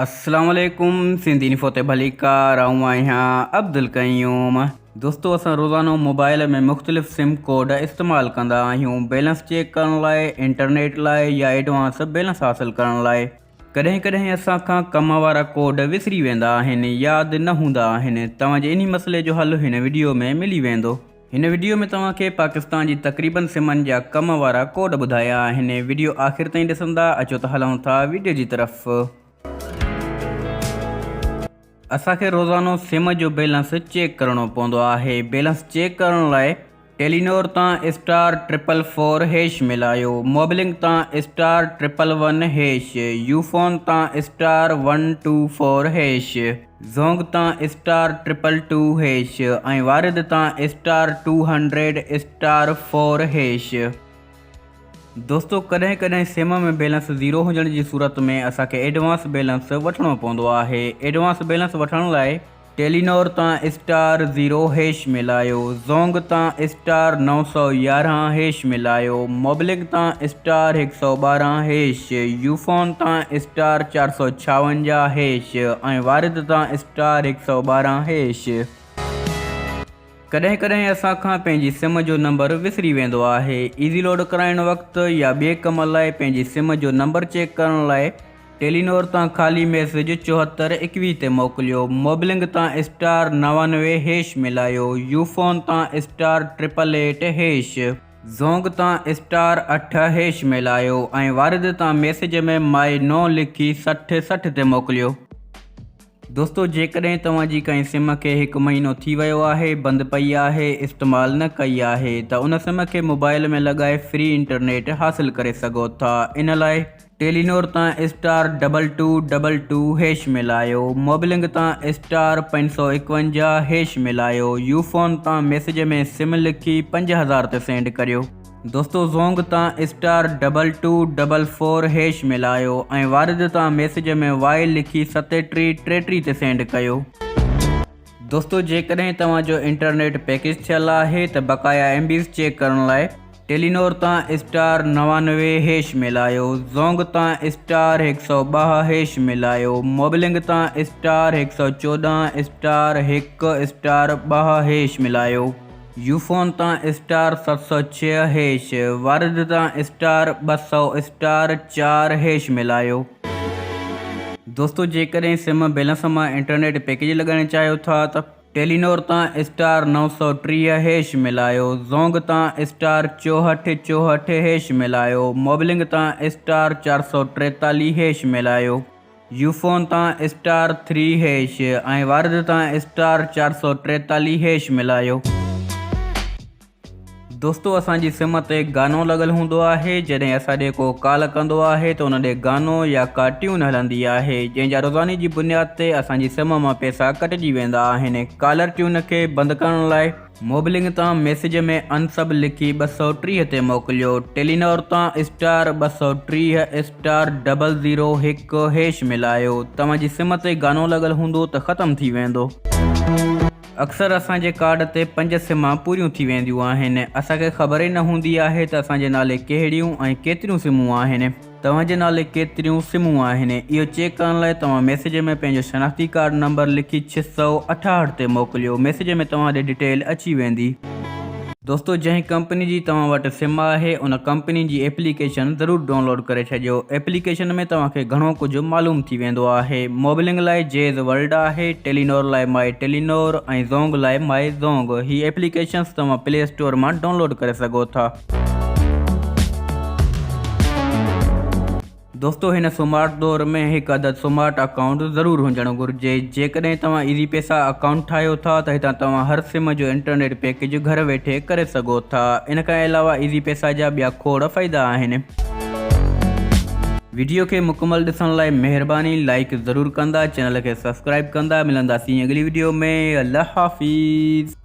اسلام عليڪم سنڌي انفو تي ڀليڪار آئون آهيان عبدالقيوم دوستو اسان روزانو موبائل ۾ مختلف سم ڪوڊ استعمال ڪندا آهيون بيلنس چيڪ ڪرڻ لاء انٽرنيٽ لاء يا ايڊوانس بيلنس حاصل ڪرڻ لاء ڪڏهن ڪڏهن اسان کان ڪم وارا ڪوڊ وسري ويندا آهن ياد نه هوندا آهن توهان جي انهي مسئلي جو حل هن وڊيو ۾ ملي ويندو. هن وڊيو ۾ توهان کي پاڪستان جي تقريبن سمن جا ڪم وارا ڪوڊ ٻڌايا آهن وڊيو آخر تائين ڏسندا اچو ته هلون ٿا وڊيو جي طرف. اسان کي روزانو سم جو بيلنس چيڪ ڪرڻو پوندو آهي بيلنس چيڪ ڪرڻ لاء ٽيلينور تان اسٽار ٽرپل فور هيش ملايو موبلنڪ تان star triple one hash Ufone تان star one two four hash. Zong تان star triple two hash ۽ Warid تان star two hundred star four hash. دوستو ڪڏهن ڪڏهن سم ۾ بيلنس زيرو هجڻ جي صورت ۾ اسان کي ايڊوانس بيلنس وٺڻو پوندو آهي ايڊوانس بيلنس وٺڻ لاء ٽيلينور تان اسٽار زيرو هيش ملايو، زونگ تان اسٽار 911 هيش ملايو، موبلنڪ تان اسٽار 112 هيش، يوفون تان اسٽار 456 هيش ۽ وارد تان اسٽار 112 هيش. ڪڏهن ڪڏهن اسان کان پنهنجي سم جو نمبر وسري ويندو آهي. ايزي لوڊ ڪرائڻ وقت يا ٻئي ڪم لاء پنهنجي سم جو نمبر چيڪ ڪرڻ لاء ٽيلينور تان خالي ميسيج 74 21 تي موڪليو، موبلنڪ تان اسٽار 99 هيش ملايو، يوفون تان star triple eight hash, Zong تان اسٽار اٺ هيش ملايو ۽ وارد تان ميسيج ۾ مائي نو لکي 60 60 تي موڪليو. دوستو جيڪڏهن توهان جي ڪنهن سم کي هڪ مهينو ٿي ويو آهي بند پئي آهي استعمال نه ڪئي آهي ته ان سم کي موبائل ۾ لڳائي فري انٽرنيٽ حاصل ڪري سگهو ٿا ان لاء ٽيلينور تان star double two double two hash ملايو موبلنڪ تان اسٽار 551 هيش ملايو يوفون تان ميسيج ۾ سم لکي 5000 تي سينڊ ڪريو. دوستو زونگ تان star double two double four hash ملايو ۽ وارد تان ميسيج ۾ وائي لکي ستيٽريهه ٽيٽيهه تي سينڊ ڪيو. دوستو جيڪڏهن توهان جو انٽرنيٽ پيڪيج ٿيل آهي ته بقايا ايم بيز چيڪ ڪرڻ لاء ٽيلينور تان اسٽار 99 هيش ملايو، زونگ تان اسٽار 102 هيش ملايو، موبلنڪ تان اسٽار 114 اسٽار هڪ اسٽار ٻه هيش ملايو. يوفون تان اسٽار 706 هيش، وارد تان اسٽار 200 اسٽار چار هيش ملايو. دوستو جيڪڏهن سم بيلنس مان انٽرنيٽ پيڪيج لڳائڻ چاهيو ٿا ته ٽيلينور تان اسٽار 930 هيش ملايو، زونگ تان اسٽار 64 64 هيش ملايو، موبلنڪ تان اسٽار 443 هيش ملايو. يوفون تان اسٽار ٿري هيش ۽ وارد تان اسٽار 443 هيش ملايو. دوستو اسان جي سم تي گانو لڳل هوندو آهي جڏهن اسان ڏي ڪو ڪال ڪندو آهي ته ان ڏي گانو يا ڪا ٽيون هلندي آهي جنهن جا روزاني جي بنياد تي اسان جي سم مان پيسا ڪٽجي ويندا آهن ڪالر ٽيون کي بند ڪرڻ لاء موبلنڪ تان ميسيج ۾ ان سب لکي 230 تي موڪليو. ٽيلينور تان اسٽار 230 اسٽار ڊبل زيرو هڪ هيش ملايو. توهان جي سم تي گانو لڳل هوندو ته ختم ٿي ويندو. اڪثر اسان جي ڪارڊ تي پنج سمان پوريون ٿي وينديون آهن. اسان کي خبر ئي نه هوندي آهي ته اسان جي نالي ڪهڙيون ۽ ڪيتريون سمون آهن. توهان جي نالي ڪيتريون سمون آهن اهو چيڪ ڪرڻ لاء توهان ميسيج ۾ پنهنجو شناختي ڪارڊ نمبر لکي 668 تي موڪليو ميسيج ۾ توهان ڏي ڊيٽيل اچي ويندي. دوستو جنهن ڪمپني جي توهان وٽ سم آهي ان ڪمپني جي ايپليڪيشن ضرور ڊائونلوڊ ڪري ڇڏيو ايپليڪيشن ۾ توهان کي گهڻو ڪجهه معلوم ٿي ويندو آهي موبلنگ لاء جيز ورلڊ آهي ٽيلينور لاء مائي ٽيلينور ۽ زونگ لاء مائي زونگ هي ايپليڪيشنس توهان پلي اسٽور مان ڊائونلوڊ ڪري سگهو ٿا. دوستو هن سمارٽ دور ۾ هڪ عدد سمارٽ اڪائونٽ ضرور هجڻ گهرجي جيڪڏهن توهان ايزي پيسا اڪائونٽ ٺاهيو ٿا ته هتان توهان هر سم جو انٽرنيٽ پيڪيج گهر ويٺي ڪري سگهو ٿا ان کان علاوه ايزي پيسا جا ٻيا کوڙ فائدا آهن. وڊيو کي مڪمل ڏسڻ لاء مهرباني لائيڪ ضرور ڪندا چينل کي سبسڪرائيب ڪندا ملنداسين اڳلي وڊيو ۾ الله حافظ.